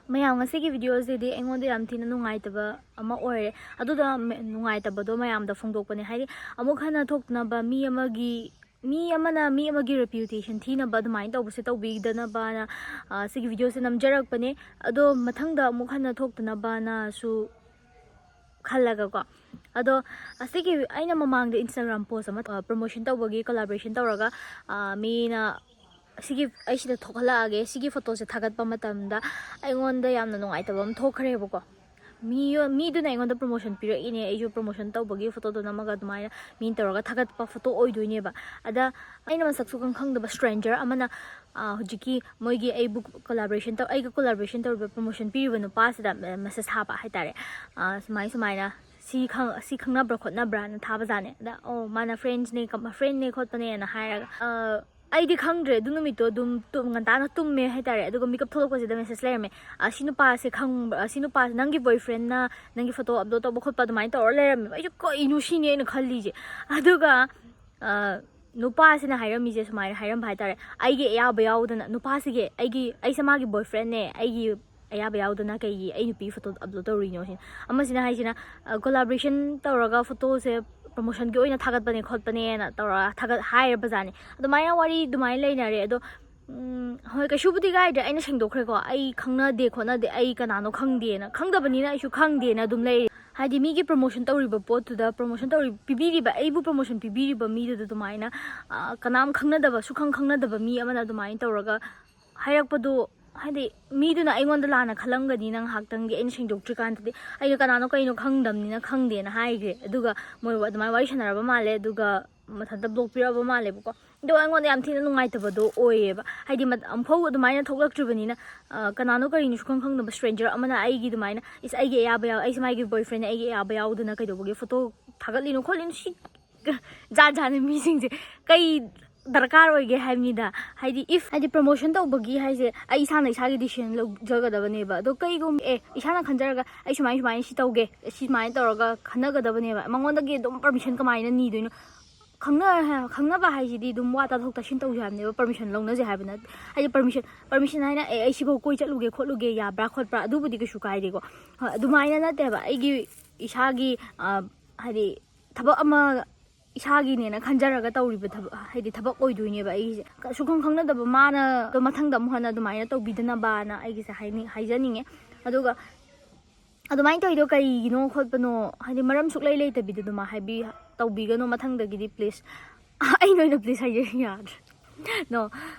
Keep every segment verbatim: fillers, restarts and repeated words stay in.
ꯃꯌꯥꯝ, ꯉꯁꯤꯒꯤ ꯚꯤꯗꯤꯑꯣꯁꯤꯗꯤ ꯑꯩꯉꯣꯟꯗ ꯌꯥꯝ ꯊꯤꯅ ꯅꯨꯡꯉꯥꯏꯇꯕ ꯑꯃ ꯑꯣꯏꯔꯦ꯫ ꯑꯗꯨꯗ ꯃ-, ꯅꯨꯡꯉꯥꯏꯇꯕꯗꯣ ꯃꯌꯥꯝꯗ ꯐꯣꯡꯗꯣꯛꯄꯅꯦ꯫ ꯍꯥꯏꯗꯤ, ꯑꯃꯨꯛ ꯍꯟꯅ ꯊꯣꯛꯇꯅꯕ, ꯃꯤ ꯑꯃꯒꯤ, ꯃꯤ ꯑꯃꯅ ꯃꯤ ꯑꯃꯒꯤ reputation ꯊꯤꯅꯕ ꯑꯗꯨꯃꯥꯏꯅ ꯇꯧꯕꯁꯦ ꯇꯧꯕꯤꯗꯅꯕꯅ, ꯑ, ꯁꯤꯒꯤ ꯚꯤꯗꯤꯑꯣꯁꯦ ꯅꯝꯖꯔꯛꯄꯅꯦ꯫ ꯑꯗꯣ ꯃꯊꯪꯗ ꯑꯃꯨꯛ ꯍꯟꯅ ꯊꯣꯛꯇꯅꯕꯅꯁꯨ ꯈꯜꯂꯒꯀꯣ꯫ ꯑꯗꯣ ꯑꯁꯤꯒꯤ ꯑꯩꯅ ꯃꯃꯥꯡꯗ Instagram post ꯑꯃ, ꯑ, promotion ꯇꯧꯕꯒꯤ collaboration ꯇꯧꯔꯒ, ꯑ, ꯃꯤꯅ ꯁꯤꯒꯤ ꯑꯩ ꯁꯤꯗ ꯊꯣꯛꯍꯜꯂꯛꯑꯒꯦ꯫ ꯁꯤꯒꯤ ꯐꯣꯇꯣꯁꯦ ꯊꯥꯒꯠꯄ ꯃꯇꯝꯗ ꯑꯩꯉꯣꯟꯗ ꯌꯥꯝꯅ ꯅꯨꯡꯉꯥꯏꯇꯕ ꯑꯃ ꯊꯣꯛꯈ꯭ꯔꯦꯕꯀꯣ꯫ ꯃꯤ, ꯃꯤꯗꯨꯅ ꯑꯩꯉꯣꯟꯗ promotion ꯄꯤꯔꯛꯏꯅꯦ, ꯑꯩꯁꯨ promotion ꯇꯧꯕꯒꯤ ꯐꯣꯇꯣꯗꯣ ꯅꯝꯃꯒ ꯑꯗꯨꯃꯥꯏꯅ ꯃꯤꯅ ꯇꯧꯔꯒ ꯊꯥꯒꯠꯄ ꯐꯣꯇꯣ ꯑꯣꯏꯗꯣꯏꯅꯦꯕ꯫ ꯑꯗ ꯑꯩꯅ ꯃꯁꯛ ꯁꯨꯈꯪ ꯈꯪꯗꯕ stranger ꯑꯃꯅ, ꯑ, ꯍꯧꯖꯤꯛꯀꯤ ꯃꯣꯏꯒꯤ ꯑꯩꯕꯨ collaboration ꯇꯧ-, ꯑꯩꯒ collaboration ꯇꯧꯔꯤꯕ, promotion ꯄꯤꯔꯤꯕ ꯅꯨꯄꯥꯁꯤꯗ message ꯊꯥꯕ ꯍꯥꯏꯇꯥꯔꯦ꯫ ꯑ, ꯁꯨꯃꯥꯏ ꯁꯨꯃꯥꯏꯅ ꯁꯤ ꯈꯪ-, ꯁꯤ ꯈꯪꯅꯕ꯭ꯔꯥ ꯈꯣꯠꯅꯕ꯭ꯔꯥꯅ ꯊꯥꯕꯖꯥꯠꯅꯦ꯫ ꯑꯗ, "ꯑꯣ, ꯃꯥꯅ friends ꯅꯦ, ꯀꯝ-, friend ꯅꯦ ꯈꯣꯠꯄꯅꯦꯅ" ꯍꯥꯏꯔꯒ, ꯑ, ꯑꯩꯗꯤ ꯈꯪꯗ꯭ꯔꯦ꯫ ꯑꯗꯨ ꯅꯨꯃꯤꯠꯇꯣ ꯑꯗꯨꯝ ꯇꯨꯝ-, ꯉꯟꯇꯥꯅ ꯇꯨꯝꯃꯦ ꯍꯥꯏꯇꯥꯔꯦ꯫ ꯑꯗꯨꯒ ꯃꯤꯀꯞ ꯊꯣꯛꯂꯛꯄꯁꯤꯗ message ꯂꯩꯔꯝꯃꯦ꯫ "ꯑ, ꯁꯤ ꯅꯨꯄꯥꯁꯦ ꯈꯪꯕ-, ꯑ, ꯁꯤ ꯅꯨꯄꯥꯁꯦ ꯅꯪꯒꯤ boyfriend ꯅ ꯅꯪꯒꯤ ꯐꯣꯇꯣ upload ꯇꯧꯕ ꯈꯣꯠꯄ ꯑꯗꯨꯃꯥꯏꯅ ꯇꯧꯔ ꯂꯩꯔꯝꯃꯦꯕ"꯫ ꯑꯩꯁꯨ "ꯀꯩꯅꯣ ꯁꯤꯅꯤ?" ꯑꯩꯅ ꯈꯜꯂꯤꯁꯦ꯫ ꯑꯗꯨꯒ, ꯑ, ꯅꯨꯄꯥꯁꯤꯅ ꯍꯥꯏꯔꯝꯃꯤꯁꯦ ꯁꯨꯃꯥꯏꯅ ꯍꯥꯏꯔꯝꯕ ꯍꯥꯏꯇꯥꯔꯦ, ꯑꯩꯒꯤ ꯑꯌꯥꯕ ꯌꯥꯎꯗꯅ, ꯅꯨꯄꯥꯁꯤꯒꯤ, ꯑꯩꯒꯤ, ꯑꯩꯁꯦ ꯃꯥꯒꯤ boyfriend ꯅꯦ, ꯑꯩꯒꯤ ꯑꯌꯥꯕ ꯌꯥꯎꯗꯅ ꯀꯩꯒꯤ ꯑꯩ ꯅꯨꯄꯤ ꯐꯣꯇꯣ upload ꯇꯧꯔꯨꯏꯅꯣ ꯁꯤꯅꯤ꯫ ꯑꯃꯁꯤꯅ ꯍꯥꯏꯁꯤꯅ, ꯑ, collaboration ꯇꯧꯔꯒ ꯐꯣꯇꯣꯁꯦ promotion ꯒꯤ ꯑꯣꯏꯅ ꯊꯥꯒꯠꯄꯅꯦ ꯈꯣꯠꯄꯅꯦꯅ ꯇꯧꯔꯒ ꯊꯥꯒꯠ-, ꯍꯥꯏꯔꯕꯖꯥꯠꯅꯤ꯫ ꯑꯗꯨꯃꯥꯏꯅ ꯋꯥꯔꯤ ꯑꯗꯨꯃꯥꯏꯅ ꯂꯩꯅꯔꯦ꯫ ꯑꯗꯣ, ꯎꯝ, ꯍꯣꯏ, ꯀꯩꯁꯨꯕꯨꯗꯤ ꯀꯥꯏꯗ꯭ꯔꯦ꯫ ꯑꯩꯅ ꯁꯦꯡꯗꯣꯛꯈ꯭ꯔꯦꯀꯣ, ꯑꯩ ꯈꯪꯅꯗꯦ ꯈꯣꯠꯅꯗꯦ, ꯑꯩ ꯀꯅꯥꯅꯣ ꯈꯪꯗꯦꯅ, ꯈꯪꯗꯕꯅꯤꯅ ꯑꯩꯁꯨ ꯈꯪꯗꯦꯅ ꯑꯗꯨꯝ ꯂꯩꯔꯤ꯫ ꯍꯥꯏꯗꯤ, ꯃꯤꯒꯤ promotion ꯇꯧꯔꯤꯕ ꯄꯣꯠꯇꯨꯗ, promotion ꯇꯧꯔꯤ-, ꯄꯤꯕꯤꯔꯤꯕ, ꯑꯩꯕꯨ promotion ꯄꯤꯕꯤꯔꯤꯕ ꯃꯤꯗꯨꯗ ꯑꯗꯨꯃꯥꯏꯅ, ꯑ, ꯀꯅꯥꯝ ꯈꯪꯅꯗꯕ, ꯁꯨꯈꯪ ꯈꯪꯅꯗꯕ ꯃꯤ ꯑꯃꯅ ꯑꯗꯨꯃꯥꯏꯅ ꯇꯧꯔꯒ ꯍꯥꯏꯔꯛꯄꯗꯣ, ꯍꯥꯏꯗꯤ, ꯃꯤꯗꯨꯅ ꯑꯩꯉꯣꯟꯗ ꯂꯥꯟꯅ ꯈꯜꯂꯝꯒꯅꯤꯅ ꯉꯥꯏꯍꯥꯛꯇꯪꯗꯤ꯫ ꯑꯩꯅ ꯁꯦꯡꯗꯣꯛꯇ꯭ꯔꯤꯀꯥꯟꯗꯗꯤ ꯑꯩꯅ ꯀꯅꯥꯅꯣ ꯀꯩꯅꯣ ꯈꯪꯗꯕꯅꯤꯅ ꯈꯪꯗꯦꯅ ꯍꯥꯏꯈ꯭ꯔꯦ꯫ ꯑꯗꯨꯒ ꯃꯣꯏ ꯑꯗꯨꯃꯥꯏꯅ ꯋꯥꯔꯤ ꯁꯥꯟꯅꯔꯕ ꯃꯥꯜꯂꯦ, ꯑꯗꯨꯒ ꯃꯊꯟꯇ block ꯄꯤꯔꯛꯑꯕ ꯃꯥꯜꯂꯦꯕꯀꯣ꯫ ꯑꯗꯣ ꯑꯩꯉꯣꯟꯗ ꯌꯥꯝ ꯊꯤꯅ ꯅꯨꯡꯉꯥꯏꯇꯕꯗꯣ ꯑꯣꯏꯌꯦꯕ꯫ ꯍꯥꯏꯗꯤ, ꯃꯠ-, ꯑꯃꯨꯛꯐꯥꯎ ꯑꯗꯨꯃꯥꯏꯅ ꯊꯣꯛꯂꯛꯇ꯭ꯔꯤꯕꯅꯤꯅ, ꯑ, ꯀꯅꯥꯅꯣ ꯀꯔꯤꯅꯣ ꯁꯨꯈꯪ ꯈꯪꯗꯕ stranger ꯑꯃꯅ ꯑꯩꯒꯤ ꯑꯗꯨꯃꯥꯏꯅ, "ꯏꯁ, ꯑꯩꯒꯤ ꯑꯌꯥꯕ ꯌꯥꯎ-, ꯑꯩꯁꯦ ꯃꯥꯒꯤ boyfriend ꯅꯦ, ꯑꯩꯒꯤ ꯑꯌꯥꯕ ꯌꯥꯎꯗꯅ ꯀꯩꯗꯧꯕꯒꯤ ꯐꯣꯇꯣ ꯊꯥꯒꯠꯂꯤꯅꯣ ꯈꯣꯠꯂꯤꯅꯣ?" ꯁꯤ ꯖꯥꯠ ꯖꯥꯠꯅꯤ ꯃꯤꯁꯤꯡꯁꯦ꯫ ꯀꯩ ꯗꯔꯀꯥꯔ ꯑꯣꯏꯒꯦ ꯍꯥꯏꯕꯅꯤꯗ? ꯍꯥꯏꯗꯤ, if, ꯍꯥꯏꯗꯤ, promotion ꯇꯧꯕꯒꯤ ꯍꯥꯏꯁꯦ ꯑꯩ ꯏꯁꯥꯅ ꯏꯁꯥꯒꯤ decision ꯂꯧꯖꯒꯗꯕꯅꯦꯕ꯫ ꯑꯗꯣ ꯀꯩꯒꯨꯝꯕ, ꯑꯦ, ꯏꯁꯥꯅ ꯈꯟꯖꯔꯒ ꯑꯩ ꯁꯨꯃꯥꯏ ꯁꯨꯃꯥꯏꯅ ꯁꯤ ꯇꯧꯒꯦ, ꯁꯤ ꯁꯨꯃꯥꯏꯅ ꯇꯧꯔꯒ ꯈꯟꯅꯒꯗꯕꯅꯦꯕ꯫ ꯃꯉꯣꯟꯗꯒꯤ ꯑꯗꯨꯝ permission ꯀꯃꯥꯏꯅ ꯅꯤꯗꯣꯏꯅꯣ? ꯈꯪꯅ ꯈꯪꯅꯕ ꯍꯥꯏꯁꯤꯗꯤ ꯑꯗꯨꯝ ꯋꯥ ꯇꯥꯊꯣꯛ ꯇꯥꯁꯤꯟ ꯇꯧꯁꯦ ꯍꯥꯏꯕꯅꯦꯕ, ꯄꯔꯃꯤꯁꯟ ꯂꯧꯅꯁꯦ ꯍꯥꯏꯕ ꯅꯠꯇꯦ꯫ ꯍꯥꯏꯗꯤ ꯄꯔꯃꯤꯁꯟ ꯄꯔꯃꯤꯁꯟ ꯍꯥꯏꯅ, "ꯑꯦ, ꯑꯩ ꯁꯤꯐꯧ ꯀꯣꯏ ꯆꯠꯂꯨꯒꯦ ꯈꯣꯠꯂꯨꯒꯦ, ꯌꯥꯕ꯭ꯔꯥ ꯈꯣꯠꯄ꯭ꯔꯥ?" ꯑꯗꯨꯕꯨꯗꯤ ꯀꯩꯁꯨ ꯀꯥꯏꯗꯦꯀꯣ꯫ ꯍꯣꯏ, ꯑꯗꯨꯃꯥꯏꯅ ꯅꯠꯇꯦꯕ꯫ ꯑꯩꯒꯤ ꯏꯁꯥꯒꯤ, ꯑ, ꯍꯥꯏꯗꯤ ꯊꯕꯛ ꯑꯃ ꯏꯁꯥꯒꯤꯅꯦꯅ ꯈꯟꯖꯔꯒ ꯇꯧꯔꯤꯕ ꯊꯕꯛ, ꯍꯥꯏꯗꯤ ꯊꯕꯛ ꯑꯣꯏꯗꯣꯏꯅꯦꯕ ꯑꯩꯒꯤꯁꯦ꯫ ꯁꯨꯈꯪ ꯈꯪꯅꯗꯕ ꯃꯥꯅ ꯑꯗꯣ ꯃꯊꯪꯗ ꯑꯃꯨꯛ ꯍꯟꯅ ꯑꯗꯨꯃꯥꯏꯅ ꯇꯧꯕꯤꯗꯅꯕꯅ ꯑꯩꯒꯤꯁꯦ ꯍꯥꯏꯅꯤꯡ-, ꯍꯥꯏꯖꯅꯤꯡꯉꯦ꯫ ꯑꯗꯨꯒ ꯑꯗꯨꯃꯥꯏꯅ ꯇꯧꯔꯤꯗꯣ ꯀꯩꯒꯤꯅꯣ ꯈꯣꯠꯄꯅꯣ, ꯍꯥꯏꯗꯤ ꯃꯔꯝ ꯁꯨꯛꯂꯩ ꯂꯩꯇꯕꯤꯗ ꯑꯗꯨꯃꯥꯏ ꯍꯥꯏꯕꯤ-, ꯇꯧꯕꯤꯒꯅꯣ ꯃꯊꯪꯗꯒꯤꯗꯤ, please꯫ ꯑꯩꯅ ꯑꯣꯏꯅ please ꯍꯥꯏꯖꯔꯤ, ꯌꯥꯗ꯭ꯔꯦ꯫ No,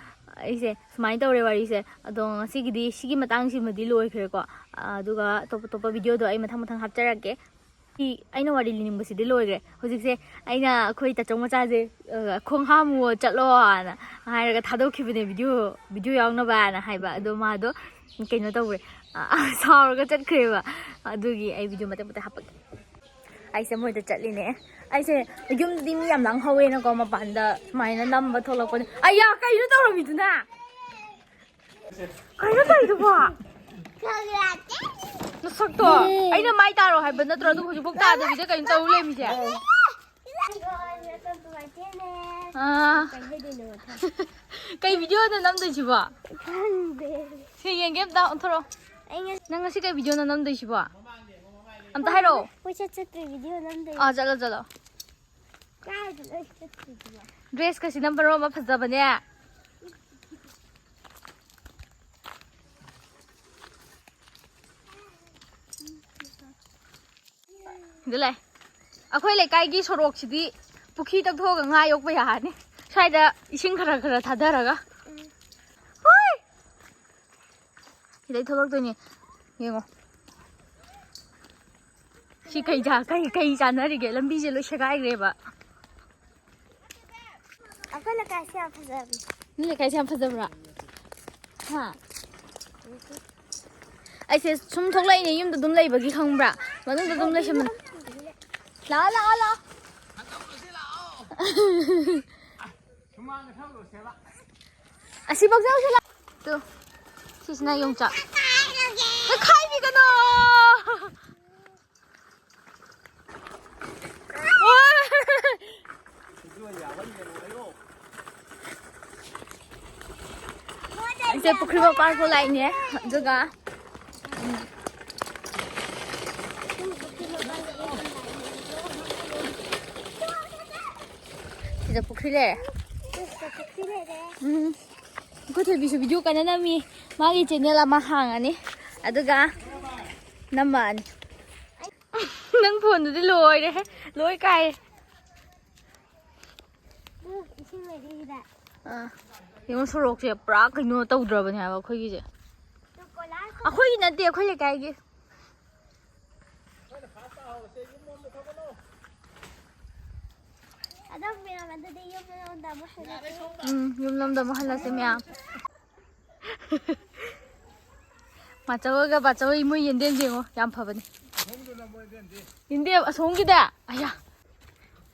ꯑꯩꯁꯦ ꯁꯨꯃꯥꯏꯅ ꯇꯧꯔꯦ ꯋꯥꯔꯤꯁꯦ꯫ ꯑꯗꯣ ꯉꯁꯤꯒꯤꯗꯤ ꯁꯤꯒꯤ ꯃꯇꯥꯡꯁꯤꯃꯗꯤ ꯂꯣꯏꯈ꯭ꯔꯦꯀꯣ꯫ ꯑꯗꯨꯒ ꯑꯇꯣꯞ ꯑꯇꯣꯞꯄ videoꯗꯣ ꯑꯩ ꯃꯊꯪ ꯃꯊꯪ ꯍꯥꯞꯆꯔꯛꯀꯦ꯫ ꯁꯤ ꯑꯩꯅ ꯋꯥꯔꯤ ꯂꯤꯅꯤꯡꯕꯁꯤꯗꯤ ꯂꯣꯏꯈ꯭ꯔꯦ꯫ ꯍꯧꯖꯤꯛꯁꯦ ꯑꯩꯅ ꯑꯩꯈꯣꯏ ꯇꯥꯆꯧ ꯃꯆꯥꯁꯦ, ꯑ, "ꯈꯣꯡ ꯍꯥꯝꯃꯨꯑꯣ ꯆꯠꯂꯣꯅ" ꯍꯥꯏꯔꯒ ꯊꯥꯗꯣꯛꯈꯤꯕꯅꯦ, video, video ꯌꯥꯎꯅꯕꯅ ꯍꯥꯏꯕ꯫ ꯑꯗꯣ ꯃꯥꯗꯣ ꯀꯩꯅꯣ ꯇꯧꯈ꯭ꯔꯦ, ꯑ, ꯁꯥꯎꯔꯒ ꯆꯠꯈ꯭ꯔꯦꯕ꯫ ꯑꯗꯨꯒꯤ ꯑꯩ video ꯃꯇꯦꯛ ꯃꯇꯦꯛ ꯍꯥꯞꯄꯛꯀꯦ꯫ ꯑꯩꯁꯦ ꯃꯣꯏꯗ ꯆꯠꯂꯤꯅꯦ꯫ ꯑꯩꯁꯦ ꯌꯨꯝꯗꯤ ꯃꯤ ꯌꯥꯝ ꯂꯥꯡꯍꯧꯋꯦꯅꯀꯣ, ꯃꯄꯥꯟꯗ ꯁꯨꯃꯥꯏꯅ ꯅꯝꯕ ꯊꯣꯛꯂꯛꯄꯅꯦ꯫ ꯑꯩꯌꯥ, ꯀꯩꯅꯣ ꯇꯧꯔꯝꯃꯤꯗꯨꯅ? ꯀꯩꯅꯣ ꯇꯧꯔꯤꯗꯨꯕꯣ? ꯅꯁꯛꯇꯣ꯫ ꯑꯩꯅ ꯃꯥꯏ ꯇꯥꯔꯣ ꯍꯥꯏꯕ ꯅꯠꯇ꯭ꯔꯣ? ꯑꯗꯨ ꯍꯧꯖꯤꯛꯐꯥꯎ ꯇꯥꯗꯕꯤꯗ ꯀꯩꯅꯣ ꯇꯧ ꯂꯩꯔꯝꯃꯤꯁꯦ? ꯑꯥ꯫ ꯀꯩ videoꯅꯣ ꯅꯝꯗꯣꯏꯁꯤꯕꯣ? ꯈꯪꯗꯦ꯫ ꯁꯤ ꯌꯦꯡꯒꯦ ꯑꯝꯇ ꯑꯣꯟꯊꯣꯔꯛꯑꯣ꯫ ꯑꯩ ꯉꯁꯤ ꯅꯪ ꯉꯁꯤ ꯀꯩ videoꯅꯣ ꯅꯝꯗꯣꯏꯁꯤꯕꯣ? ꯑꯝꯇ ꯍꯥꯏꯔꯛꯑꯣ꯫ ꯀꯣꯏꯆꯠ ꯆꯠꯄꯩ video ꯅꯝꯗꯣꯏꯅꯦ꯫ ꯑꯥ, ꯆꯠꯂꯣ, ꯆꯠꯂꯣ꯫ ꯀꯥꯏꯗꯅꯣ ꯑꯩ ꯆꯠꯇꯣꯏꯁꯤꯕꯣ? Dressꯀꯁꯤꯅ ꯃꯔꯣꯟ ꯑꯃ ꯐꯖꯕꯅꯦ꯫ ꯑꯗꯨ ꯂꯩ꯫ ꯑꯩꯈꯣꯏ ꯂꯩꯀꯥꯏꯒꯤ ꯁꯣꯔꯣꯛꯁꯤꯗꯤ ꯄꯨꯈ꯭ꯔꯤ ꯇꯧꯊꯣꯛꯑꯒ ꯉꯥ ꯌꯣꯛꯄ ꯌꯥꯔꯅꯤ꯫ ꯁ꯭ꯋꯥꯏꯗ ꯏꯁꯤꯡ ꯈꯔ ꯈꯔ ꯊꯥꯗꯔꯒ꯫ ꯍꯣꯏ! ꯁꯤꯗꯩ ꯊꯣꯛꯂꯛꯇꯣꯏꯅꯦ꯫ ꯌꯦꯡꯉꯣ꯫ ꯁꯤ ꯀꯩ ꯆꯥ-, ꯀꯩ, ꯀꯩ ꯆꯥꯟꯅꯔꯤꯒꯦ? ꯂꯝꯕꯤꯁꯦ ꯂꯣꯏ ꯁꯦꯒꯥꯏꯈ꯭ꯔꯦꯕ꯫ ꯑꯩꯈꯣꯏ ꯂꯩꯀꯥꯏꯁꯦ ꯌꯥꯝ ꯐꯖꯕꯅꯦ꯫ ꯅꯣꯏ ꯂꯩꯀꯥꯏꯁꯦ ꯌꯥꯝ ꯐꯖꯕ꯭ꯔꯥ? ꯍꯥ? ꯑꯩꯁꯦ ꯁꯨꯝ ꯊꯣꯛꯂꯛꯏꯅꯦ, ꯌꯨꯝꯗ ꯑꯗꯨꯝ ꯂꯩꯕꯒꯤ, ꯈꯪꯕ꯭ꯔꯥ? ꯃꯅꯨꯡꯗ ꯑꯗꯨꯝ ꯂꯩꯁꯤꯟꯕꯅꯦ꯫ ꯂꯥꯛꯑꯣ, ꯂꯥꯛꯑꯣ, ꯂꯥꯛꯑꯣ꯫ ꯑꯁꯤꯐꯧ ꯆꯧꯁꯤ ꯂꯥꯛꯑꯣ꯫ ꯇꯨ, ꯁꯤꯁꯤꯅ ꯌꯣꯡꯆꯥꯛ꯫ ꯑꯦ, ꯈꯥꯏꯕꯤꯒꯅꯣ꯫ ꯁꯦ ꯄꯨꯈ꯭ꯔꯤ ꯃꯄꯥꯟ ꯐꯥꯎ ꯂꯥꯛꯏꯅꯦ꯫ ꯑꯗꯨꯒ ꯁꯤꯗ ꯄꯨꯈ꯭ꯔꯤ ꯂꯩꯔꯦ꯫ ꯎꯝ꯫ ꯑꯩꯈꯣꯏ ꯊꯣꯏꯕꯤꯁꯨ ꯚꯤꯗꯤꯑꯣ ꯀꯟꯅ ꯅꯝꯃꯤ꯫ ꯃꯥꯒꯤ ꯆꯦꯅꯦꯜ ꯑꯃ ꯍꯥꯡꯉꯅꯤ꯫ ꯑꯗꯨꯒ ꯅꯝꯃꯛꯑꯅꯤ꯫ ꯅꯪ ꯐꯣꯟꯗꯨꯗꯤ ꯂꯣꯏꯔꯦ꯫ ꯂꯣꯏ ꯀꯥꯏꯔꯦ꯫ ꯎꯝ, ꯏꯁꯤꯡ ꯂꯩꯔꯤꯗ꯫ ꯑꯥ꯫ ꯌꯦꯡꯉꯣ, ꯁꯣꯔꯣꯛꯁꯦ ꯄꯨꯔꯥ ꯀꯩꯅꯣ ꯇꯧꯗ꯭ꯔꯕꯅꯦ ꯍꯥꯏꯕ ꯑꯩꯈꯣꯏꯒꯤꯁꯦ꯫ ꯇꯨ ꯀꯣꯏꯂꯥꯁ ꯑꯩꯈꯣꯏꯒꯤ ꯅꯠꯇꯦ, ꯑꯩꯈꯣꯏ ꯂꯩꯀꯥꯏꯒꯤ꯫ ꯑꯗꯣ ꯃꯌꯥꯝ ꯑꯗꯨꯗꯤ ꯌꯨꯝ ꯌꯨꯝꯗ ꯑꯃꯨꯛ ꯍꯜꯂꯁꯤ꯫ ꯎꯝ, ꯌꯨꯝꯂꯣꯝꯗ ꯑꯃꯨꯛ ꯍꯜꯂꯁꯤ ꯃꯌꯥꯝ꯫ ꯃꯥꯆꯧꯒ ꯕꯥꯆꯧ ꯃꯣꯏ ꯌꯦꯟꯗꯦꯝ ꯌꯦꯡꯉꯣ, ꯌꯥꯝ ꯐꯕꯅꯦ꯫ ꯌꯦꯟꯗꯦꯝ ꯑꯁꯣꯝꯒꯤꯗ꯫ ꯑꯌꯥ꯫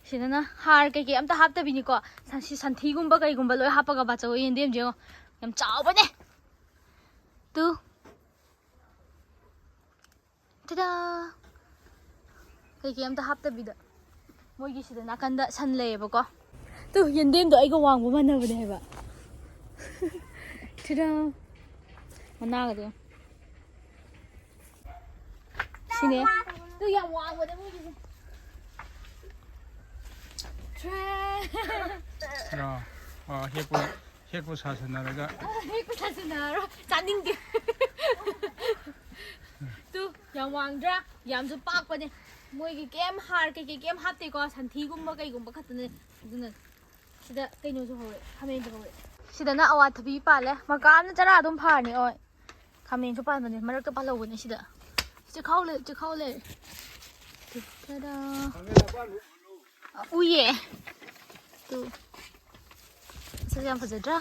ꯁꯤꯗꯅ ꯍꯥꯔ ꯀꯩꯀꯩ ꯑꯝꯇ ꯍꯥꯞꯇꯕꯤꯅꯤꯀꯣ꯫ ꯁꯟ-, ꯁꯤ ꯁꯟꯊꯤꯒꯨꯝꯕ ꯀꯩꯒꯨꯝꯕ ꯂꯣꯏ ꯍꯥꯞꯄꯒ ꯕꯥꯆꯧ ꯌꯦꯟꯗꯦꯝꯁꯦ ꯌꯦꯡꯉꯣ꯫ ꯌꯥꯝ ꯆꯥꯎꯕꯅꯦ꯫ ꯇꯨ꯫ ꯇꯗꯥ! ꯀꯩꯀꯩ ꯑꯝꯇ ꯍꯥꯞꯇꯕꯤꯗ꯫ ꯃꯣꯏꯒꯤ ꯁꯤꯗ ꯅꯥꯀꯟꯗ ꯁꯟ ꯂꯩꯌꯦꯕꯀꯣ꯫ ꯇꯨ, ꯌꯦꯟꯗꯦꯝꯗꯣ ꯑꯩꯒ ꯋꯥꯡꯕ ꯃꯥꯟꯅꯕꯅꯦ ꯍꯥꯏꯕ꯫ ꯇꯗꯥ! ꯃꯅꯥꯒꯗꯣ ꯌꯦꯡꯉꯣ꯫ ꯁꯤꯅꯦ꯫ ꯇꯨ, ꯌꯥꯝ ꯋꯥꯡꯕꯅꯦ ꯃꯣꯏꯒꯤꯁꯦ꯫ ꯇ꯭ꯔꯦ꯫ ꯔꯣ? ꯑꯣ, ꯍꯦꯛꯄ, ꯍꯦꯛꯄ ꯁꯥꯁꯟꯅꯔꯒ꯫ ꯍꯦꯛꯄ ꯁꯥꯁꯟꯅꯔꯣ꯫ ꯆꯥꯅꯤꯡꯗꯦ꯫ ꯇꯨ, ꯌꯥꯝ ꯋꯥꯡꯗ꯭ꯔꯥ? ꯌꯥꯝꯁꯨ ꯄꯥꯛꯄꯅꯦ꯫ ꯃꯣꯏꯒꯤ ꯀꯩꯝ ꯍꯥꯔ ꯀꯩꯀꯩ ꯀꯩꯝ ꯍꯥꯞꯇꯦꯀꯣ, ꯁꯟꯊꯤꯒꯨꯝꯕ ꯀꯩꯒꯨꯝꯕ ꯈꯛꯇꯅꯦ꯫ ꯑꯗꯨꯅ ꯁꯤꯗ ꯀꯩꯅꯣꯁꯨ ꯍꯧꯋꯦ, ꯈꯥꯃꯦꯟꯁꯨ ꯍꯧꯋꯦ꯫ ꯁꯤꯗꯅ ꯑꯋꯥꯊꯕꯤ ꯄꯥꯜꯂꯦ꯫ ꯃꯀꯥ ꯑꯃꯅ ꯆꯔꯥ ꯑꯗꯨꯝ ꯐꯔꯅꯤ꯫ ꯍꯣꯏ, ꯈꯥꯃꯦꯟꯁꯨ ꯄꯥꯟꯕꯅꯦ, ꯃꯔꯛꯇ ꯄꯥꯜꯍꯧꯕꯅꯦ ꯁꯤꯗ꯫ ꯆꯦꯈꯥꯎ ꯂꯩ, ꯆꯦꯈꯥꯎ ꯂꯩ꯫ ꯇꯗꯥ! ꯎꯏꯌꯦ꯫ ꯇꯨ꯫ ꯃꯁꯛ ꯌꯥꯝ ꯐꯖꯗ꯭ꯔꯥ?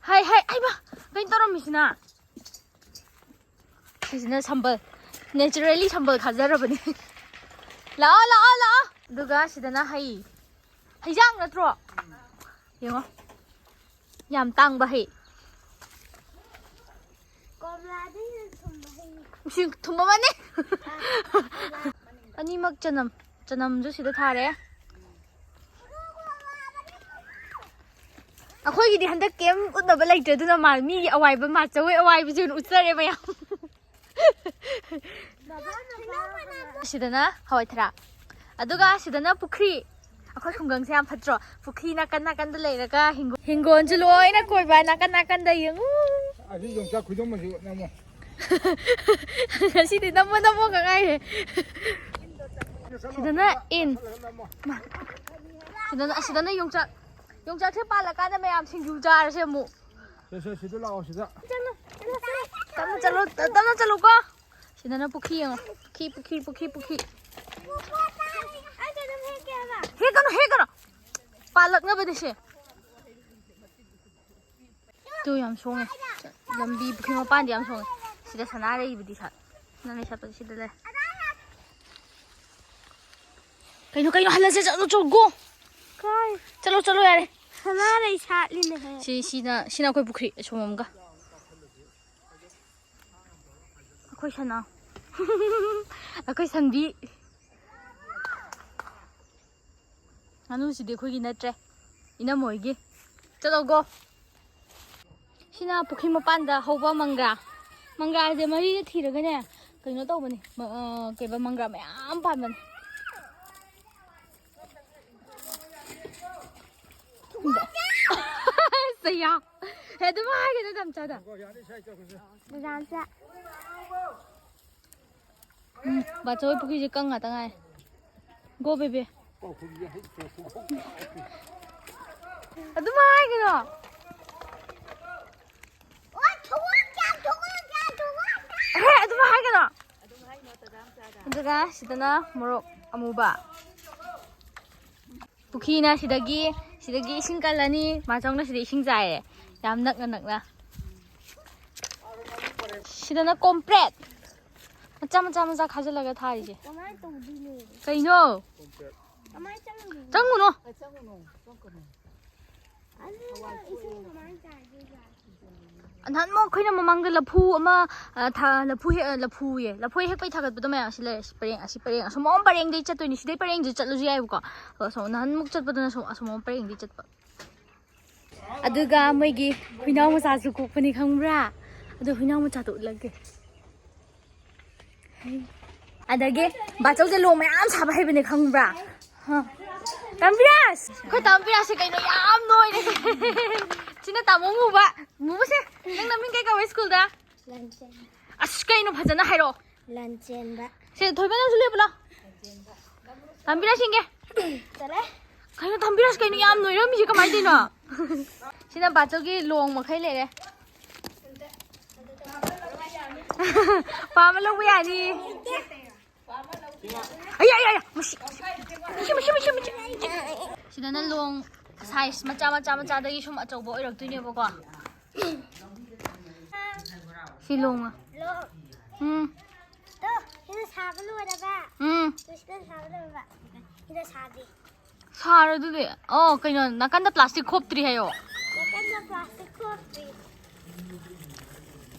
ꯍꯩ, ꯍꯩ, ꯍꯩꯃꯥ! ꯀꯩꯅꯣ ꯇꯧꯔꯝꯃꯤꯁꯤꯅ? ꯁꯤꯁꯤꯅ ꯁꯝꯕꯜ, naturally ꯁꯝꯕꯜ ꯈꯥꯖꯔꯕꯅꯤ꯫ ꯂꯥꯛꯑꯣ, ꯂꯥꯛꯑꯣ, ꯂꯥꯛꯑꯣ꯫ ꯑꯗꯨꯒ ꯁꯤꯗꯅ ꯍꯩ꯫ ꯍꯩꯖꯥꯡ ꯅꯠꯇ꯭ꯔꯣ? ꯌꯦꯡꯉꯣ꯫ ꯌꯥꯝ ꯇꯥꯡꯕ ꯍꯩ꯫ ꯀꯣꯝꯂꯥꯗꯩ ꯍꯦꯟꯅ ꯊꯨꯝꯕ ꯍꯩ꯫ ꯁꯤ ꯊꯨꯝꯕ ꯑꯃꯅꯤ꯫ ꯑꯅꯤꯃꯛ ꯆꯅꯝ꯫ ꯆꯅꯝꯁꯨ ꯁꯤꯗ ꯊꯥꯔꯦ꯫ ꯑꯩꯈꯣꯏꯒꯤꯗꯤ ꯍꯟꯗꯛ ꯀꯩꯝ ꯎꯠꯅꯕ ꯂꯩꯇ꯭ꯔꯦ, ꯑꯗꯨꯅ ꯃꯥ ꯃꯤꯒꯤ ꯑꯋꯥꯏꯕ ꯃꯥ ꯆꯋꯣꯏ ꯑꯋꯥꯏꯕꯁꯦ ꯑꯣꯏꯅ ꯎꯠꯆꯔꯦ ꯃꯌꯥꯝ꯫ ꯁꯤꯗꯅ ꯍꯋꯥꯏ ꯊꯔꯥꯛ, ꯑꯗꯨꯒ ꯁꯤꯗꯅ ꯄꯨꯈ꯭ꯔꯤ꯫ ꯑꯩꯈꯣꯏ ꯈꯨꯡꯒꯪꯁꯦ ꯌꯥꯝ ꯐꯠꯇ꯭ꯔꯣ? ꯄꯨꯈ꯭ꯔꯤ ꯅꯥꯀꯟ ꯅꯥꯀꯟꯗ ꯂꯩꯔꯒ ꯍꯤꯡꯒꯣꯜ, ꯍꯤꯡꯒꯣꯜꯁꯨ ꯂꯣꯏꯅ ꯀꯣꯏꯕ ꯅꯥꯀꯟ ꯅꯥꯀꯟꯗ ꯌꯦꯡꯉꯨ꯫ ꯑꯁꯤ ꯌꯣꯡꯆꯥꯛ ꯈꯨꯗꯣꯝ ꯑꯁꯤ ꯅꯝꯃꯣ꯫ ꯉꯁꯤꯗꯤ ꯅꯝꯃꯣ ꯅꯝꯃꯣ ꯉꯥꯏꯔꯦ꯫ ꯁꯤꯗꯅ ꯏꯟ꯫ ꯁꯤꯗꯅ, ꯑꯁꯤꯗꯅ ꯌꯣꯡꯆꯥꯛ꯫ ꯌꯣꯡꯆꯥꯛꯁꯦ ꯄꯥꯜꯂꯀꯥꯟꯗ ꯃꯌꯥꯝ ꯁꯤꯡꯖꯨ ꯆꯥꯔꯁꯦ ꯑꯃꯨꯛ꯫ ꯁꯦ, ꯁꯦ, ꯁꯤꯗ ꯂꯥꯛꯑꯣ, ꯁꯤꯗ꯫ ꯇꯞꯅ ꯆꯠꯂꯣ, ꯇꯞꯅ ꯆꯠꯂꯨꯀꯣ꯫ ꯁꯤꯗꯅ ꯄꯨꯈ꯭ꯔꯤ ꯌꯦꯡꯉꯣ꯫ ꯄꯨꯈ꯭ꯔꯤ, ꯄꯨꯈ꯭ꯔꯤ, ꯄꯨꯈ꯭ꯔꯤ, ꯄꯨꯈ꯭ꯔꯤ꯫ ꯍꯦꯛꯀꯅꯨ, ꯍꯦꯛꯀꯅꯨ꯫ ꯄꯥꯜꯂꯛꯅꯕꯅꯤ ꯁꯦ꯫ ꯇꯨ ꯌꯥꯝ ꯁꯣꯡꯉꯦ꯫ ꯂꯝꯕꯤ ꯄꯨꯈ꯭ꯔꯤ ꯃꯄꯥꯟꯗꯤ ꯌꯥꯝ ꯁꯣꯡꯉꯦ꯫ ꯁꯤꯗ ꯁꯅꯥꯔꯩꯕꯨꯗꯤ ꯁꯥꯠ-, ꯁꯅꯥꯔꯩ ꯁꯥꯠꯄꯗꯤ ꯁꯤꯗ ꯂꯩ꯫ ꯀꯩꯅꯣ, ꯀꯩꯅꯣ, ꯍꯜꯂꯁꯦ, ꯆꯠꯂꯣ, ꯆꯠꯂꯣ, go꯫ ꯀꯥꯏ? ꯆꯠꯂꯣ, ꯆꯠꯂꯣ, ꯌꯥꯔꯦ꯫ ꯁꯅꯥꯔꯩ ꯁꯥꯠꯂꯤꯅꯦꯍꯦ꯫ ꯁꯤ, ꯁꯤꯅ, ꯁꯤꯅ ꯑꯩꯈꯣꯏ ꯄꯨꯈ꯭ꯔꯤ ꯑꯁꯣꯝ ꯑꯃꯒ꯫ ꯑꯩꯈꯣꯏ ꯁꯅꯥ꯫ ꯑꯩꯈꯣꯏ ꯁꯟꯕꯤ꯫ ꯉꯥꯅꯨꯁꯤꯗꯤ ꯑꯩꯈꯣꯏꯒꯤ ꯅꯠꯇ꯭ꯔꯦ, ꯏꯅꯝꯃ ꯍꯣꯏꯒꯤ꯫ ꯆꯠꯂꯣ, go꯫ ꯁꯤꯅ ꯄꯨꯈ꯭ꯔꯤ ꯃꯄꯥꯟꯗ ꯍꯧꯕ ꯃꯪꯒ꯭ꯔꯥ꯫ ꯃꯪꯒ꯭ꯔꯥꯁꯦ ꯃꯔꯤꯗ ꯊꯤꯔꯒꯅꯦ, ꯀꯩꯅꯣ ꯇꯧꯕꯅꯤ, ꯃ-, ꯑ, ꯀꯩꯕ, ꯃꯪꯒ꯭ꯔꯥ ꯃꯌꯥꯝ ꯄꯥꯟꯕꯅꯤ꯫ ꯆꯩꯌꯥ꯫ ꯍꯦ, ꯑꯗꯨꯝ ꯍꯥꯏꯒꯅꯨ, ꯇꯝꯆꯥꯗ꯫ ꯗꯗꯥꯝꯆꯥ꯫ ꯎꯝ, ꯕꯥꯆꯧ ꯍꯣꯏ ꯄꯨꯈ꯭ꯔꯤꯁꯦ ꯀꯪ ꯉꯥꯛꯇ ꯉꯥꯏ꯫ Go, baby꯫ ꯑꯗꯨꯝ ꯍꯥꯏꯒꯅꯣ꯫ ꯍꯦ, ꯑꯗꯨꯝ ꯍꯥꯏꯒꯅꯣ꯫ ꯑꯗꯨꯒ ꯁꯤꯗꯅ ꯃꯣꯔꯣꯛ ꯑꯃꯨꯕ꯫ ꯄꯨꯈ꯭ꯔꯤꯅ ꯁꯤꯗꯒꯤ, ꯁꯤꯗꯒꯤ ꯏꯁꯤꯡ ꯀꯜꯂꯅꯤ, ꯃꯥꯆꯧꯅ ꯁꯤꯗ ꯏꯁꯤꯡ ꯆꯥꯏꯔꯦ꯫ ꯌꯥꯝ ꯅꯛꯅ ꯅꯛꯅ꯫ ꯁꯤꯗꯅ ꯀꯣꯝꯄ꯭ꯔꯦꯠ꯫ ꯃꯆꯥ, ꯃꯆꯥ, ꯃꯆꯥ ꯈꯥꯖꯤꯜꯂꯒ ꯊꯥꯔꯤꯁꯦ꯫ ꯀꯃꯥꯏꯅ ꯇꯧꯗꯣꯏꯅꯣ? ꯀꯩꯅꯣ? ꯀꯃꯥꯏꯅ ꯆꯪꯗꯣꯏꯅꯣ? ꯆꯪꯉꯨꯅꯣ꯫ ꯑꯗꯨ ꯏꯁꯤꯡ ꯀꯃꯥꯏꯅ ꯆꯥꯏꯗꯣꯏꯕ? ꯅꯍꯥꯟꯃꯨꯛ ꯑꯩꯈꯣꯏꯅ ꯃꯃꯥꯡꯗ ꯂꯐꯨ ꯑꯃ, ꯑ, ꯊꯥ-, ꯂꯐꯨ ꯍꯦꯛ-, ꯑ, ꯂꯐꯨꯌꯦ, ꯂꯐꯣꯏ ꯍꯦꯛꯄꯩ ꯊꯥꯒꯠꯄꯗꯣ ꯃꯌꯥꯝ ꯑꯁꯤ ꯂꯩꯔꯦ, ꯑꯁꯤ ꯄꯔꯦꯡ, ꯑꯁꯤ ꯄꯔꯦꯡ, ꯑꯁꯣꯝ ꯄꯔꯦꯡꯗꯩ ꯆꯠꯇꯣꯏꯅꯤ, ꯁꯤꯗꯩ ꯄꯔꯦꯡꯗꯩ ꯆꯠꯂꯁꯨ ꯌꯥꯏꯕꯀꯣ꯫ ꯑꯗꯣ ꯑꯁꯣꯝ, ꯅꯍꯥꯟꯃꯨꯛ ꯆꯠꯄꯗꯨꯅ ꯁꯣꯝ, ꯑꯁꯣꯝ ꯄꯔꯦꯡꯗꯩ ꯆꯠꯄ꯫ ꯑꯗꯨꯒ ꯃꯣꯏꯒꯤ ꯍꯨꯏꯅꯥꯎ ꯃꯆꯥꯁꯨ ꯀꯣꯛꯄꯅꯤ, ꯈꯪꯕ꯭ꯔꯥ? ꯑꯗꯨ ꯍꯨꯏꯅꯥꯎ ꯃꯆꯥꯗꯣ ꯎꯠꯂꯛꯀꯦ꯫ ꯑꯗꯒꯤ ꯕꯥꯆꯧꯁꯦ ꯂꯣꯡ ꯃꯌꯥꯝ ꯁꯥꯕ ꯍꯩꯕꯅꯦ, ꯈꯪꯕ꯭ꯔꯥ? ꯍ꯫ ꯇꯥꯝꯕꯤꯔꯥꯁ! ꯑꯩꯈꯣꯏ ꯇꯥꯝꯕꯤꯔꯥꯁꯁꯦ ꯀꯩꯅꯣ ꯌꯥꯝ ꯅꯣꯏꯔꯦ꯫ ꯁꯤꯅ ꯇꯥꯃꯣ ꯃꯨꯕ꯫ ꯃꯨꯕꯁꯦ, ꯅꯪ ꯅꯃꯤꯡ ꯀꯩ ꯀꯧꯋꯦ ꯁ꯭ꯀꯨꯜꯗ? ꯂꯟꯆꯦꯟꯕ꯫ ꯑꯁ, ꯀꯩꯅꯣ ꯐꯖꯅ ꯍꯥꯏꯔꯛꯑꯣ꯫ ꯂꯟꯆꯦꯟꯕ꯫ ꯁꯦ, ꯊꯣꯏꯕ ꯅꯪꯁꯨ ꯂꯦꯞꯄꯨ ꯂꯥꯎ꯫ ꯇꯥꯝꯕꯤꯔꯥꯁ ꯌꯦꯡꯒꯦ꯫ ꯆꯠꯂꯦ꯫ ꯀꯩꯅꯣ ꯇꯥꯝꯕꯤꯔꯥꯁ ꯀꯩꯅꯣ ꯌꯥꯝ ꯅꯣꯏꯔꯝꯃꯤꯁꯦ ꯀꯃꯥꯏꯅ ꯇꯧꯔꯤꯅꯣ? ꯁꯤꯅ ꯕꯥꯆꯧꯒꯤ ꯂꯣꯡ ꯃꯈꯩ ꯂꯩꯔꯦ꯫ ꯄꯥꯝꯃ ꯂꯧꯕ ꯌꯥꯅꯤ꯫ ꯑꯌꯥ, ꯑꯌꯥ, ꯑꯌꯥ, ꯃꯁꯤ, ꯃꯁꯤ, ꯃꯁꯤ, ꯃꯁꯤ, ꯃꯁꯤ꯫ ꯁꯤꯗꯅ ꯂꯣꯡ ꯁꯥꯏꯖ ꯃꯆꯥ, ꯃꯆꯥ, ꯃꯆꯥꯗꯒꯤ ꯁꯨꯝ ꯑꯆꯧꯕ ꯑꯣꯏꯔꯛꯇꯣꯏꯅꯦꯕꯀꯣ꯫ ꯁꯤ ꯂꯣꯡꯉ꯫ ꯎꯝ꯫ ꯇꯣ, ꯁꯤꯅ ꯁꯥꯕ ꯂꯣꯏꯔꯕ꯫ ꯎꯝ꯫ ꯇꯣ, ꯁꯤꯅ ꯁꯥꯕ ꯂꯣꯏꯔꯕ꯫ ꯁꯤꯅ ꯁꯥꯗꯦ꯫ ꯁꯥꯔꯣ ꯑꯗꯨꯗꯤ꯫ ꯑꯣ, ꯀꯩꯅꯣ, ꯅꯥꯀꯟꯗ ꯄ꯭ꯂꯥꯁꯇꯤꯛ ꯈꯣꯞꯇ꯭ꯔꯤ ꯍꯥꯏꯌꯣ꯫ ꯅꯥꯀꯟꯗ ꯄ꯭ꯂꯥꯁꯇꯤꯛ ꯈꯣꯞꯇ꯭ꯔꯤ꯫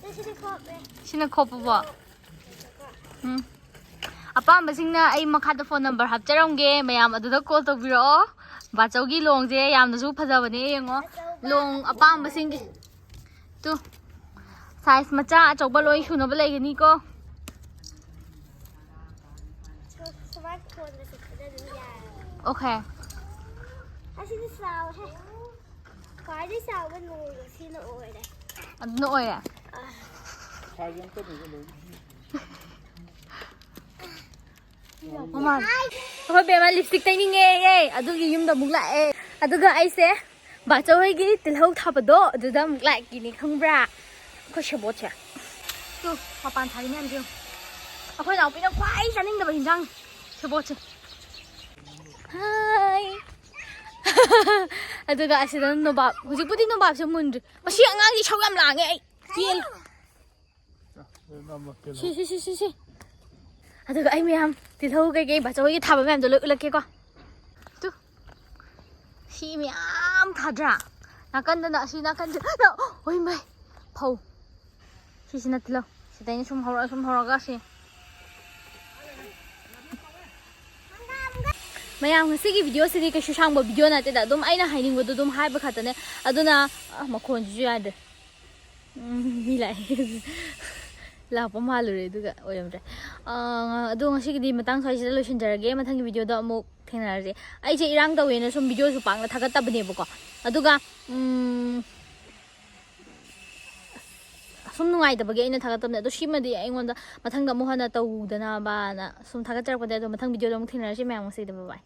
ꯁꯤ, ꯁꯤꯗꯤ ꯈꯣꯞꯄꯦ꯫ ꯁꯤꯅ ꯈꯣꯞꯄꯕꯣ? ꯎꯝ꯫ ꯑꯄꯥꯝꯕꯁꯤꯡꯅ ꯑꯩ ꯃꯈꯥꯗ ꯐꯣꯟ ꯅꯝꯕꯔ ꯍꯥꯞꯆꯔꯝꯒꯦ, ꯃꯌꯥꯝ ꯑꯗꯨꯗ ꯀꯣꯜ ꯇꯧꯕꯤꯔꯛꯑꯣ꯫ ꯕꯥꯆꯧꯒꯤ ꯂꯣꯡꯁꯦ ꯌꯥꯝꯅꯁꯨ ꯐꯖꯕꯅꯦ, ꯌꯦꯡꯉꯣ꯫ ꯑꯆꯧꯕ꯫ ꯂꯣꯡ ꯑꯄꯥꯝꯕꯁꯤꯡꯒꯤ꯫ ꯇꯨ, ꯁꯥꯏꯖ ꯃꯆꯥ ꯑꯆꯧꯕ ꯂꯣꯏ ꯁꯨꯅꯕ ꯂꯩꯒꯅꯤꯀꯣ꯫ ꯁꯨ-, ꯁꯨꯃꯥꯏꯅ ꯀꯣꯟꯕꯁꯦ ꯈꯔ ꯑꯗꯨꯝ ꯌꯥꯏ꯫ ꯑꯣꯀꯦ꯫ ꯑꯁꯤꯗꯤ ꯆꯥꯎꯋꯦꯍꯦ꯫ ꯈ꯭ꯋꯥꯏꯗꯒꯤ ꯆꯥꯎꯕ ꯂꯣꯡꯗꯣ ꯁꯤꯅ ꯑꯣꯏꯔꯦ꯫ ꯑꯗꯨꯅ ꯑꯣꯏꯔꯦ? ꯑꯥ꯫ ꯃꯃꯥ꯫ ꯑꯩꯈꯣꯏ ꯕꯦꯝꯃ ꯂꯤꯞꯁꯇꯤꯛ ꯇꯩꯅꯤꯡꯉꯦꯌꯦ, ꯑꯗꯨꯒꯤ ꯌꯨꯝꯗ ꯑꯃꯨꯛ ꯂꯥꯛꯑꯦ꯫ ꯑꯗꯨꯒ ꯑꯩꯁꯦ ꯕꯥꯆꯧ ꯍꯣꯏꯒꯤ ꯇꯤꯜꯍꯧ ꯊꯥꯕꯗꯣ ꯑꯗꯨꯗ ꯑꯃꯨꯛ ꯂꯥꯛꯏꯅꯤ, ꯈꯪꯕ꯭ꯔꯥ? ꯑꯩꯈꯣꯏ ꯁꯦꯕꯣꯠꯁꯦ꯫ ꯇꯨ, ꯃꯄꯥꯟ ꯊꯥꯔꯤ ꯃꯌꯥꯝꯁꯦ ꯌꯦꯡꯉꯨ꯫ ꯑꯩꯈꯣꯏ ꯅꯥꯎꯄꯤꯅ ꯈ꯭ꯋꯥꯏ ꯆꯥꯅꯤꯡꯗꯕ ꯍꯤꯟꯖꯥꯡ ꯁꯦꯕꯣꯠꯁꯦ꯫ ꯍꯥꯏ꯫ ꯑꯗꯨꯒ ꯑꯁꯤꯗ ꯅꯣꯕꯥꯞ꯫ ꯍꯧꯖꯤꯛꯄꯨꯗꯤ ꯅꯣꯕꯥꯞꯁꯦ ꯃꯨꯟꯗ꯭ꯔꯤ꯫ ꯃꯁꯤ ꯑꯉꯥꯡꯁꯤ ꯏꯁꯧ ꯌꯥꯝ ꯂꯥꯡꯉꯦ ꯑꯩ꯫ ꯆꯦꯜꯂꯦ꯫ ꯁꯤ, ꯁꯤ, ꯁꯤ, ꯁꯤ, ꯁꯤ꯫ ꯑꯗꯨꯒ ꯑꯩ ꯃꯌꯥꯝ ꯇꯤꯜꯍꯧ ꯀꯩꯀꯩ ꯕꯥꯆꯧ ꯍꯣꯏꯒꯤ ꯊꯥꯕ ꯃꯌꯥꯝꯗꯣ ꯂꯣꯏ ꯎꯠꯂꯛꯀꯦꯀꯣ꯫ ꯇꯨ꯫ ꯁꯤ ꯃꯌꯥꯝ ꯊꯥꯗ꯭ꯔꯥ? ꯅꯥꯀꯟꯗꯅ, ꯑꯁꯤ ꯅꯥꯀꯟꯗ, ꯑꯣꯏ ꯃꯥꯏ, ꯐꯧ꯫ ꯁꯤꯁꯤꯅ ꯇꯤꯜꯍꯧ꯫ ꯁꯤꯗꯩꯅ ꯁꯨꯝ ꯍꯧꯔꯒ, ꯁꯨꯝ ꯍꯧꯔꯒ ꯁꯤ꯫ ꯃꯌꯥꯝ, ꯉꯁꯤꯒꯤ ꯚꯤꯗꯤꯑꯣꯁꯤꯗꯤ ꯀꯩꯁꯨ ꯁꯥꯡꯕ ꯚꯤꯗꯤꯑꯣ ꯅꯠꯇꯦꯗ, ꯑꯗꯨꯝ ꯑꯩꯅ ꯍꯥꯏꯅꯤꯡꯕꯗꯣ ꯑꯗꯨꯝ ꯍꯥꯏꯕ ꯈꯛꯇꯅꯦ꯫ ꯑꯗꯨꯅ ꯑ, ꯃꯈꯣꯟꯁꯤꯁꯨ ꯌꯥꯗ꯭ꯔꯦ꯫ ꯎꯝ, ꯃꯤ ꯂꯥꯛꯑꯦ꯫ ꯂꯥꯛꯄ ꯃꯥꯜꯂꯨꯔꯦ, ꯑꯗꯨꯒ ꯑꯣꯏꯔꯝꯗ꯭ꯔꯦ꯫ ꯑ, ꯑꯗꯣ ꯉꯁꯤꯒꯤꯗꯤ ꯃꯇꯥꯡ ꯁ꯭ꯋꯥꯏꯁꯤꯗ ꯂꯣꯏꯁꯤꯟꯖꯔꯒꯦ꯫ ꯃꯊꯪꯒꯤ ꯚꯤꯗꯤꯑꯣꯗ ꯑꯃꯨꯛ ꯊꯦꯡꯅꯔꯁꯦ꯫ ꯑꯩꯁꯦ ꯏꯔꯥꯡ ꯇꯧꯋꯦꯅ ꯁꯨꯝ ꯚꯤꯗꯤꯑꯣꯁꯨ ꯄꯥꯛꯅ ꯊꯥꯒꯠꯇꯕꯅꯦꯕꯀꯣ꯫ ꯑꯗꯨꯒ ꯎꯝ, ꯁꯨꯝ ꯅꯨꯡꯉꯥꯏꯇꯕꯒꯤ ꯑꯩꯅ ꯊꯥꯒꯠꯇꯕꯅꯦ꯫ ꯑꯗꯣ ꯁꯤꯃꯗꯤ ꯑꯩꯉꯣꯟꯗ ꯃꯊꯪꯗ ꯑꯃꯨꯛ ꯍꯟꯅ ꯇꯧꯗꯅꯕꯅ ꯁꯨꯝ ꯊꯥꯒꯠꯆꯔꯛꯄꯅꯦ꯫ ꯑꯗꯣ ꯃꯊꯪ ꯚꯤꯗꯤꯑꯣꯗ ꯑꯃꯨꯛ ꯊꯦꯡꯅꯔꯁꯤ ꯃꯌꯥꯝ꯫ ꯉꯁꯤꯒꯤꯗꯤ bye bye꯫